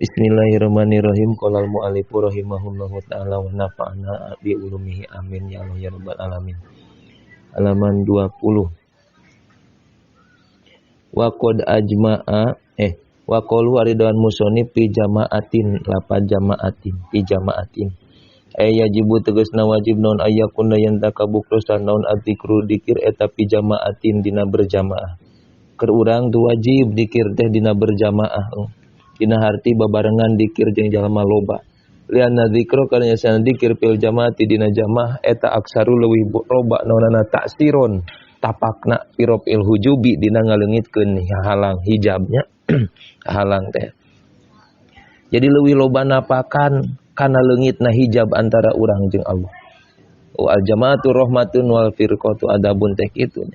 Bismillahirrahmanirrahim. Qala al-mu'allifu rahimahullahu ta'ala wa nafa'ana bi ulumihi, amin ya Allah ya rabbal alamin. Halaman 20. Wa qad ajma'a wa qalu aridan musonif fi jama'atin, lapad jama'atin, fi jama'atin. Yajibu tegasna wajib naon ayakuna yen takabuktosan naon adzikru dikir eta fi jama'atin dina berjamaah. Keur urang tu wajib dikir teh dina berjamaah. Dina harti babarengan dikir jeung jalma loba. Lianna dzikra kana nya dikir fil jamaati dina jamaah eta aksaru leuwih loba naonana taksiron tapakna pirofil hujubi dina ngaleungitkeun halang hijabnya halang teh. Jadi leuwih loba napakan kana leungitna hijab antara urang jeung Allah. Wa al jamaatu rahmatun wal firqatu adabun teh kitu.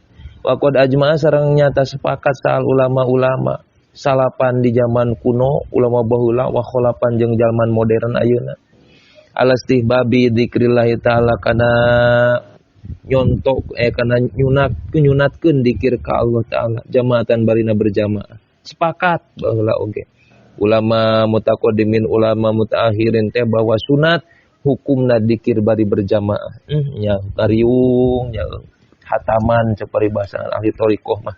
Wa qad ajma'a sareng nyata sepakat sal ulama-ulama salapan di zaman kuno ulama baheula wa kholapan jeung zaman modern ayeuna alastihbabi dzikrillah ta'ala kana nyontok kana nyunatkeun dikir ka Allah ta'ala jamaatan barina berjamaah sepakat baheula oge ulama mutaqaddimin ulama mutaakhirin teh bahwa sunat hukumna dikir bari berjamaah nya kariung nya hataman cek paribasa ahli thariqah mah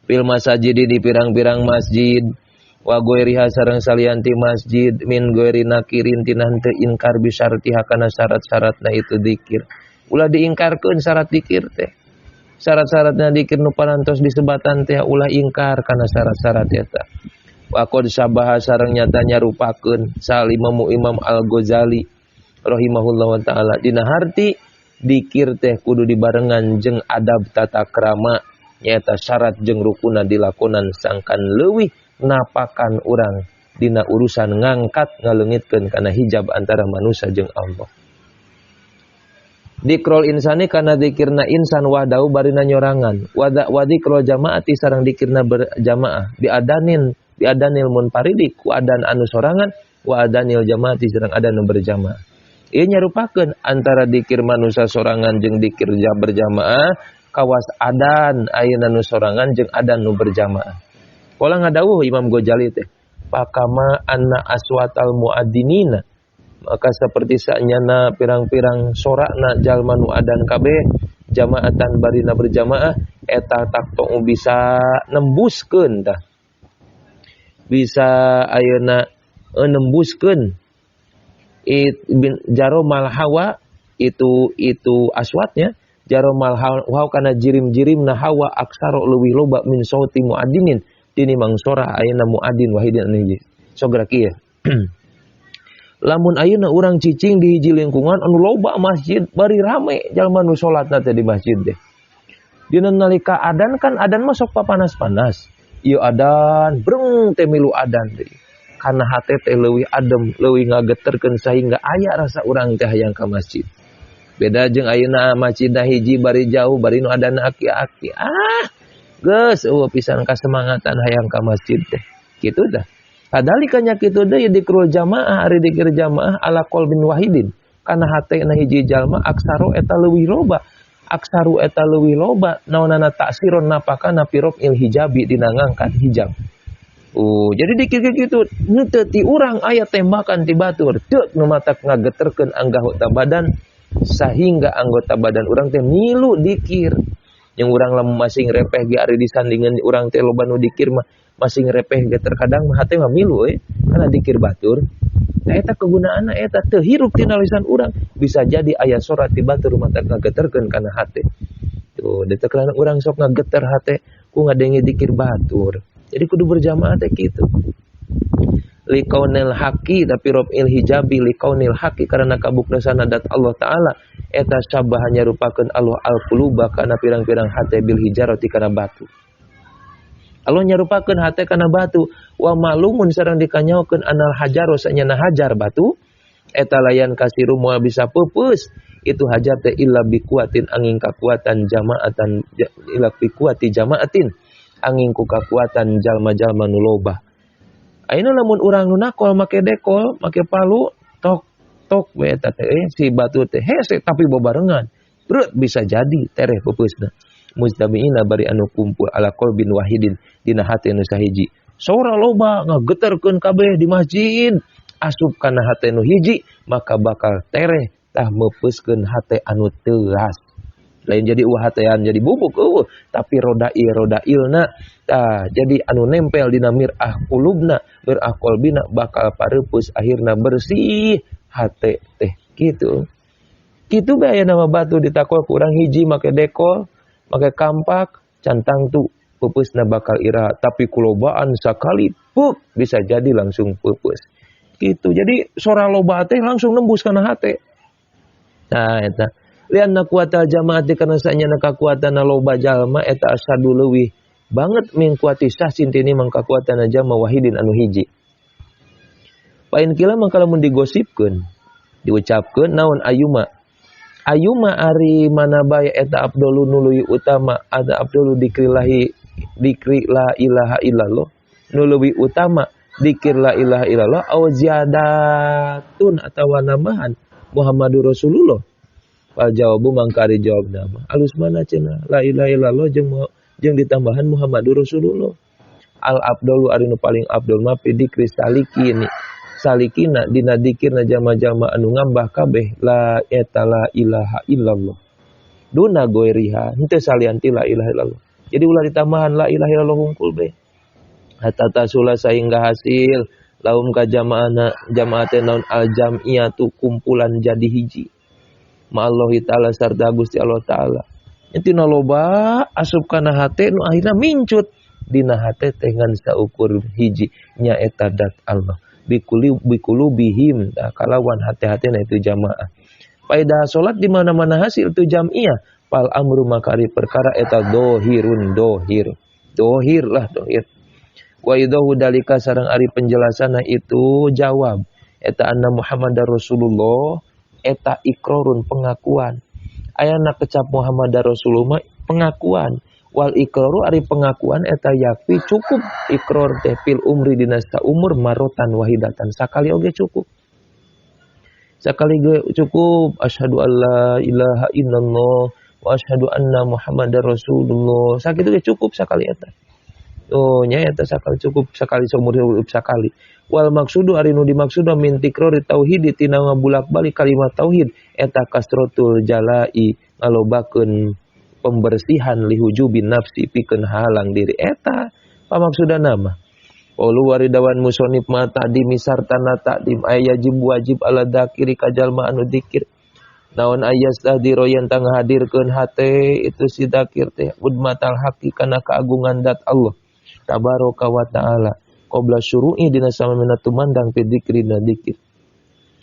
fil masajid di pirang-pirang masjid wa ghairiha sareng salianti masjid min ghairi nakirin tina henteu inkar bisyartiha kana syarat-syaratna itu dikir ulah diingkarkeun syarat dikir teh syarat-syaratna dikir nu parantos disebatan teh ulah ingkar kana syarat-syarat eta wa qad sabaha sareng nyata nyarupakeun salimamu Imam Al-Ghazali rahimahullahu taala dina harti dikir teh kudu dibarengan jeung adab tata krama nyata syarat jeung rukuna dilakonan sangkan leuwih napakan urang dina urusan ngangkat ngaleungitkeun kana hijab antara manusia jeung Allah. Dikrol insani kana dikirna insan wahdau barina nyorangan wa dikrol jamaati sareng dikirna berjamaah biadanin biadanil munfaridi ku adan anu sorangan wa adanil jamaati sareng adan nu berjamaah. Ieu nyarupakeun antara dikir manusia sorangan jeung dikir berjamaah kawas adan ayeuna nu sorangan jeung adan nu berjamaah. Pola ngadawuh Imam Ghazali teh, pakama anna aswatal muaddinina, maka seperti sanyana pirang-pirang sorakna jalma nu adan kabeh jamaatan barina berjamaah eta taktong bisa nembuskeun tah. Bisa ayeuna nembuskeun jaromal hawa itu aswatnya jaromal hawa kana jirim-jirimna hawa aksaro leuwih loba min sauti muaddinin tinimbang sora ayeuna muaddin wahidin anu hiji. Sok gerak ieu. Lamun ayeuna urang cicing di hiji lingkungan anu loba masjid bari rame jalma nu salatna teh di masjid teh. Dina nalika adan kan adan mah sok papanas-panas. Ieu adan breng teh milu adan teh. Kana hate teh leuwih adem, leuwih ngageterkeun sahingga aya rasa urang teh hayang ka masjid. Beda jeung ayeuna masjidna hiji bari jauh bari nu adana aki-aki. Ah, geus eueuh pisan kasemangatan hayang ka masjid teh. Kitu tah. Kadalika nya kitu deui dikrul jamaah ari dikir jamaah ala qalbin wahidin. Kana hatena hiji jalma aksaro eta leuwih loba. Aksaru eta leuwih loba naonana taksiron napakana pirok il hijabi dina ngangkat hijab. Oh, jadi dikir kitu henteu ti urang aya tembakan ti batur deuk nu matak ngageterkeun anggota badan sehingga anggota badan urang teh milu dikir. Yang urang lamun masing repeh ge ari disandingan urang teh loba nu dikir mah masing repeh ge terkadang mah hate mah milu euy kana dikir batur. Nah eta kegunaanna eta teu hirup tina lisan urang bisa jadi aya sora ti batur matak ngageterkeun kana hate. Tuh detekeun urang sok ngageter hate ku ngadenge dikir batur. Jadi kudu berjamaah teh kitu. Likaunil haqi tapi rob'il hijabi likaunil haqi karena kabuktasan dat Allah ta'ala eta sabah nyarupakeun Allah al-quluba kana pirang-pirang hate bil hijarati kana batu. Allah nyarupakeun hate kana batu wa malumun sareng dikanyaokeun anal hajaru sanyana hajar batu eta layan kasiru moal bisa peupeus itu hajar teh illa biquwatin angin kakuatan jamaatan illa biquwati jamaatin angin ku kakuatan jalma-jalma nu loba. Ayeuna lamun urang nu nakol make dekol, make palu, tok tok we eta teh si batu teh hese tapi babarengan. Brut bisa jadi tereh peupeusna. Mujtamiina bari anu kumpul ala qalbin wahidin dina hate nu sahiji. Sora loba ngageterkeun kabeh di masjid, asup kana hate nu hiji maka bakal tereh tah meupeuskeun hate anu teuas. Lain jadi uah hatean jadi bubuk eueuh, tapi rodai rodailna tah jadi anu nempel dina mirah qulubna, mirah qalbina bakal pareupus akhirna bersih hate teh kitu. Kitu bae aya nama batu ditakol kurang hiji make dekol, make kampak, can tangtu peupeusna bakal iraha, tapi kulobaan sakali puk bisa jadi langsung peupeus. Kitu. Jadi sora loba teh langsung nembus kana hate. Nah eta lianna kuatal jamaah karena sanyana kakuatan loba jalma eta asadu leuwih banget mingkuati sahsin tini mangkakuatan jama wahidin anu hiji. Pain kila mangka lamun digosipkeun diucapkeun naon ayuma ayuma ari mana bae eta abdulu nuluy utama ada abdulu dikrilahi dikri la ilaha illallah nuluy utama dikir la ilaha illallah aw ziyadatun atawa nambahan Muhammadur Rasulullah. Fal jawabu mangka ari jawab nama alus mana cenah la ilaha illallah jeung ditambahan Muhammadur Rasulullah. Al abdalu ari nu paling abdul mah fi dikri salikini salikina dina dikirna jama-jama anu ngambah kabeh la eta la ilaha illallah duna goiriha henteu salian ti la ilaha illallah. Jadi ulah ditambahan la ilaha illallah hungkul be hatta tasula sahingga hasil laum ka jamaahna jamaah teh naon al jam'iyatu kumpulan jadi hiji ma Allah ta'ala sarta Gusti Allah ta'ala. Nya loba asup kana hate nu akhirna mincut dina hate teh ngan saukur hiji nyaeta dat Allah bikuli bikulubihim kalawan hate-hatena itu jamaah. Paedah salat di mana-mana hasil itu jamiah fal amru makari perkara eta dohirun dohir. Dohir lah dohir. Wa idahu dalika sareng ari penjelasanna itu jawab eta anna Muhammadar Rasulullah eta ikrorun pengakuan. Ayana kecap Muhammad Rasulullah pengakuan. Wal ikroru ari pengakuan eta yakfi cukup ikror teh fil umri dina saumur marotan wahidatan. Sakali oge cukup. Sakali ge cukup asyhadu alla ilaha illallah wa asyhadu anna Muhammadar Rasulullah. Sakitu ge cukup sakali eta. Oh nya eta sakali cukup sakali saumur hidup sakali. Wal maksudu ari nu dimaksud min tikrori tauhid tina ngabulak-balik kalimat tauhid eta kasrotul jalai ngalobakeun pembersihan lihujubin nafsi pikeun halang diri eta pamaksudana mah. Qaulu waridawan musonib ma ta'dimi sartana ta'dim ayajib wajib ala dzakiri ka jalma anu dzikir naon ayastadiro yen tanghadirkeun hate itu si dzakir teh udmatal haqi kana keagungan dat Allah tabaraka wa ta'ala qabla syuru'i dina samamina tumandang fi dzikri na dzikir.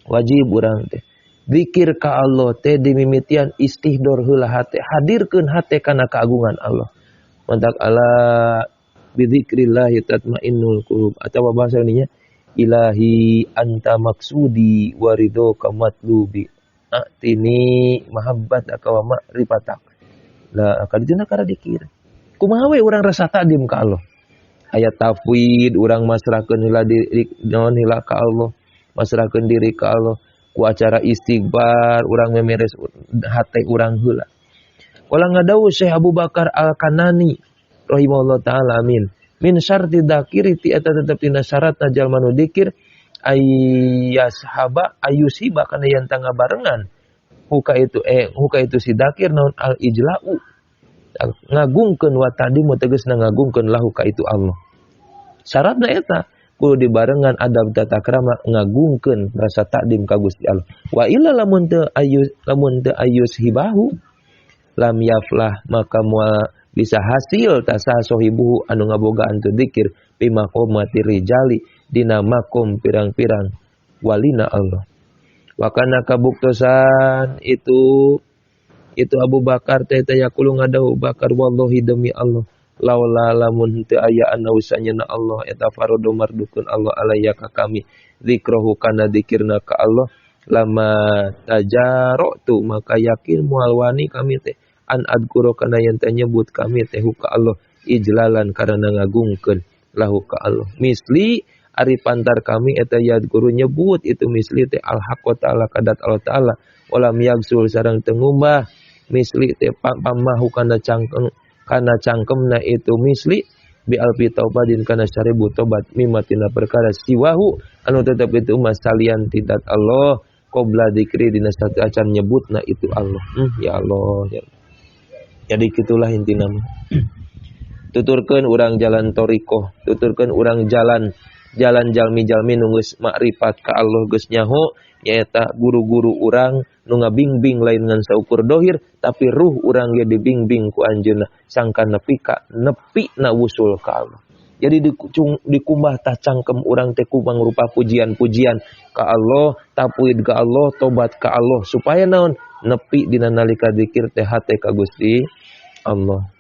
Wajib urang teh zikir ka Allah teh dimimitian istihdor heula hate, hadirkeun hate kana keagungan Allah. Mantak ala bi dzikrillah tatmainnul qulub atawa bahasa ininya ilahi anta maksudi wa ridhoka matlubi atini mahabbataka wa ma'rifatak. La kadituna kana dikir. Kumaha we urang rasa takdim ka Allah? Ayat tafwid urang masrahkeun heula diri naon heula ka Allah, masrahkeun diri ka Allah ku acara istighfar urang memeres hate urang heula. Wala ngadawu Syekh Abu Bakar Al-Kanani rahimahullah taala amin. Min syarti dzakiri ti eta tetep dina syaratna jalma nu dzikir ayyashaba ayyusiba kana yen tangga barengan huka itu huka itu si dzakir naon al ijla'u ngagungkeun wa tadimu tegasna ngagungkeun lahu ka itu Allah. Syaratna eta kudu dibarengan adab tata krama ngagungkeun rasa takdim ka Gusti Allah. Wa illa lamun teu ayus lamun teu ayus hibahu lam yaflah maka moal bisa hasil tasah sohibuhu anu ngabogaan tu dzikir bi maqamati rijali dina makom pirang-pirang walina Allah. Wa kana kabuktosan itu Abu Bakar teh yaqulu ngadahu Bakar wallahi demi Allah laula lamun teu aya anna Allah eta farodo mardukun Allah alaya ka kami zikrohu kana dzikirna ka Allah lama tajaratu maka yakin moal wani kami teh an adkuro kana yen teh nyebut kami teh ka Allah ijlalan karena ngagungkeun lahu ka Allah misli ari pantar kami eta yadkuru nyebut itu misli teh al haqq ta'ala kadat Allah ta'ala walam yagsul sareng teu ngumbah misli teh pamahu kana cangkem kana cangkemna itu misli Bi alfi taubatin kana 1000 tobat mimma tina perkara siwahu anu tetep itu mah salian ti Allah qabla dzikri dina satu acan nyebutna itu Allah. Ya Allah ya. Jadi gitulah intina mah. Tuturkeun urang jalan thariqah, tuturkeun urang jalan jalan jalmi-jalmi nu geus makrifat ka Allah geus nyaho nyaeta guru-guru urang nu ngabingbing lain ngan saukur dohir tapi ruh urang ge dibimbing ku anjeunna sangkan nepi ka nepi na wusul ka Allah. Jadi dikumbah tah cangkem urang teh ku mangrupa pujian-pujian ka Allah, tapuid ka Allah, tobat ka Allah supaya naon nepi dina nalika zikir teh hate ka Gusti Allah.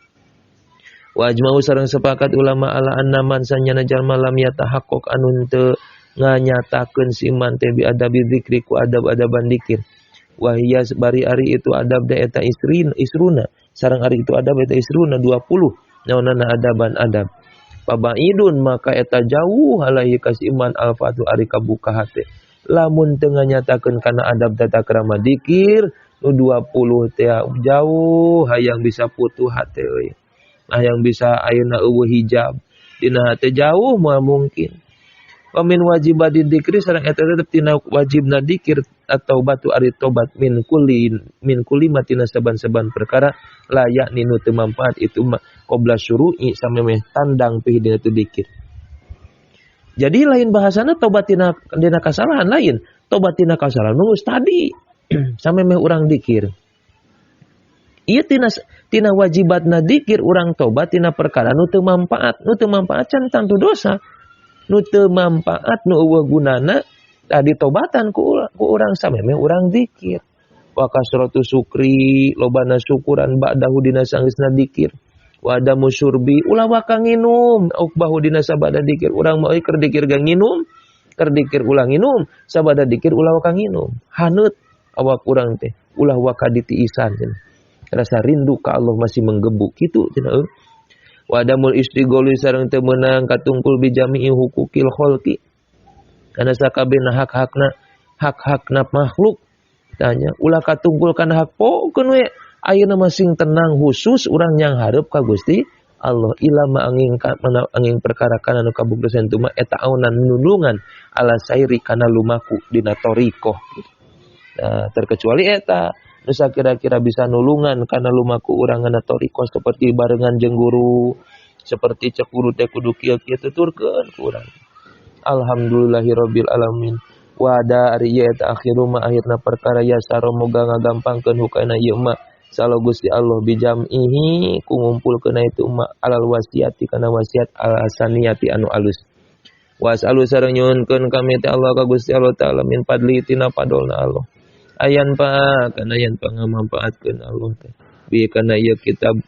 Wa ajma'u sareng sepakat ulama ala anna man sanyana jalma lam yatahaqqaq anu teu nganyatakeun si iman teh bi adabi zikri ku adab-adaban dikir. Wa hiya bari ari itu adab da eta isruna sareng ari itu adab eta isruna 20 naonana adaban adab. Pabaidun maka eta jauh alaihi kasiman alfatu ari kabuka hate. Lamun teu nganyatakeun kana adab tata krama dikir nu 20 teh jauh hayang bisa putuh hate euy. Hayang bisa ayeuna eueuh hijab dina hate jauh moal mungkin. Wa min wajibati dzikri sareng eta tetep tina wajibna dikir atau batu ari tobat min kulli matina saban-saban perkara layak ninu teu manfaat itu mah qabla syuru'i samemeh tandang pih dina teu dikir. Jadi lain bahasana tobat dina kasalahan lain, tobat dina kasalahan geus tadi samemeh urang dikir. Ieu tina wajibatna dikir urang tobat tina perkara nu teu manfaat, nu teu manfaat can tangtu dosa. Nu teu manfaat nu eueuh gunana tadi tobatan ku urang samemeh urang zikir. Wa kasratu syukri lobana syukuran ba'dahu dina sanggeusna dikir. Wa adamu syurbi ulah waka nginum uqbahu dina sabada dikir. Urang mah euy keur dikir ge nginum, keur dikir ulah nginum, sabada dikir ulah waka nginum. Haneut awak urang teh ulah waka ditiisan cenah. Rasa rindu ka Allah masih menggebu kitu cenah euy. Wa adamul istigholi sareng teu meunang katungkul bijami'i hukukil khalqi. Kana sakabehna hak-hakna makhluk. Tanya ulah katungkul kana hak pokeun we ayeuna mah sing tenang khusus urang yang hareup ka Gusti Allah ilama angin ka, mana angin perkara kana nu kabuktosan tu mah eta aunan nulungan ala sairi kana lumaku dina thariqah. Nah, terkecuali eta nusa kira-kira bisa nulungan kana lumaku urang ngana thariqah seperti barengan jeung guru, seperti cek guru teh kudu kieu-kieu tuturkeun ku urang. Alhamdulillahirabbil alamin. Wa da ari ieu eta akhiru ma akhirna perkara ya saro moga ngagampangkeun hukana ieu ma salo Gusti Allah bijam'ihi ku ngumpulkeun itu ma alal wasiati kana wasiat alasaniyati anu alus. Wasalu sareng nyuhunkeun kami teh Allah ka Gusti Allah taala min fadli tina fadolna Allah. Ayan pa kana yen pangamampaatkeun Allah teh. Bi kana ieu kitab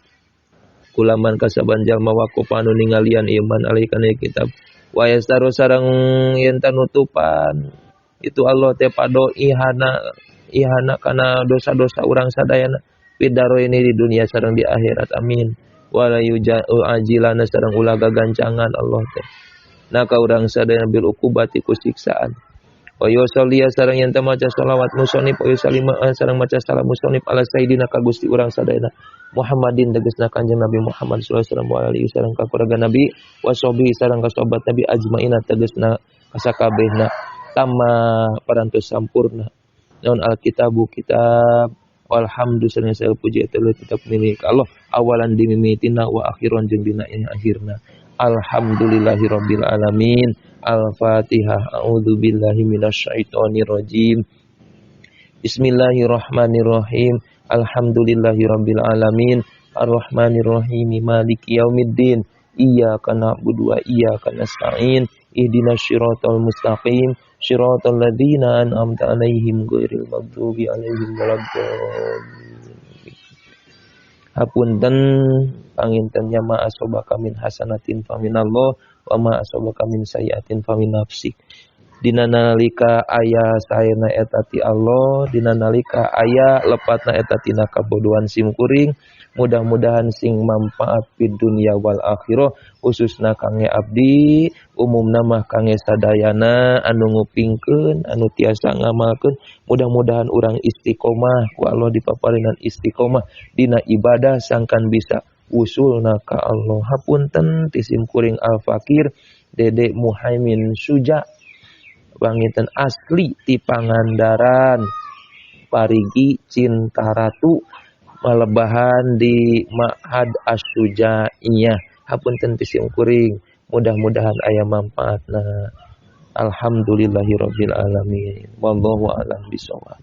kulaman kasaban jalma waqofa anu ningalian iman alai kana ieu kitab. Wa yastaru sareng yen tanutupan itu Allah teh pado ihana kana dosa-dosa urang sadayana fidaro ini di dunia sareng di akhirat amin. Wala yuja'u ajilana sareng ulah gagancangan Allah teh. Nah ka urang sadayana bil uqubati ku siksaan. Wa yusalli sareng yen teh maca selawat musonib wa yusallima sareng maca salam musonib ala sayidina ka Gusti urang sadayana Muhammadin tegasna Kanjeng Nabi Muhammad sallallahu alaihi wasallam wa alihi sareng ka keluarga Nabi wa sahbihi sareng ka sahabat Nabi ajmaina tegasna kasakabehna tama parantos sampurna naon alkitabu kitab walhamdulillah sareng puji eta tetep milik Allah awalan dimimitina wa akhiran jeung dina akhirna. Alhamdulillahirabbil alamin. Al-Fatihah. A'udzu billahi minasyaitonir rajim. Bismillahirrahmanirrahim. Alhamdulillahirabbil alamin. Arrahmanirrahim. Maliki yaumiddin. Iyyaka na'budu wa iyyaka nasta'in. Ihdinas siratal mustaqim. Siratal ladzina an'amta 'alaihim ghairil maghdubi 'alaihim waladdallin. Hapunten panginten ma asobaka min hasanatin faminallah wa ma asobaka min sayyiatin famin nafsik. Dina nalika aya saena eta ti Allah, dina nalika aya lepatna eta tina kabodohan sim kuring, mudah-mudahan sing manfaat fid dunya wal akhirah khususna kangge abdi, umumna mah kangge sadayana anu ngupingkeun, anu tiasa ngamalkeun, mudah-mudahan urang istiqomah ku Allah dipaparinan istiqomah dina ibadah sangkan bisa Usulna ka Allah. Hapunten ti sim kuring Al Fakir Dede Muhaimin Suja, panginten asli ti Pangandaran, Parigi Cintaratu, malebahan di Ma'had As-Sujaiyah. Hapunten ti sim kuring, mudah-mudahan aya manfaatna. Alhamdulillahirabbil alamin, wallahu a'lam bisawab.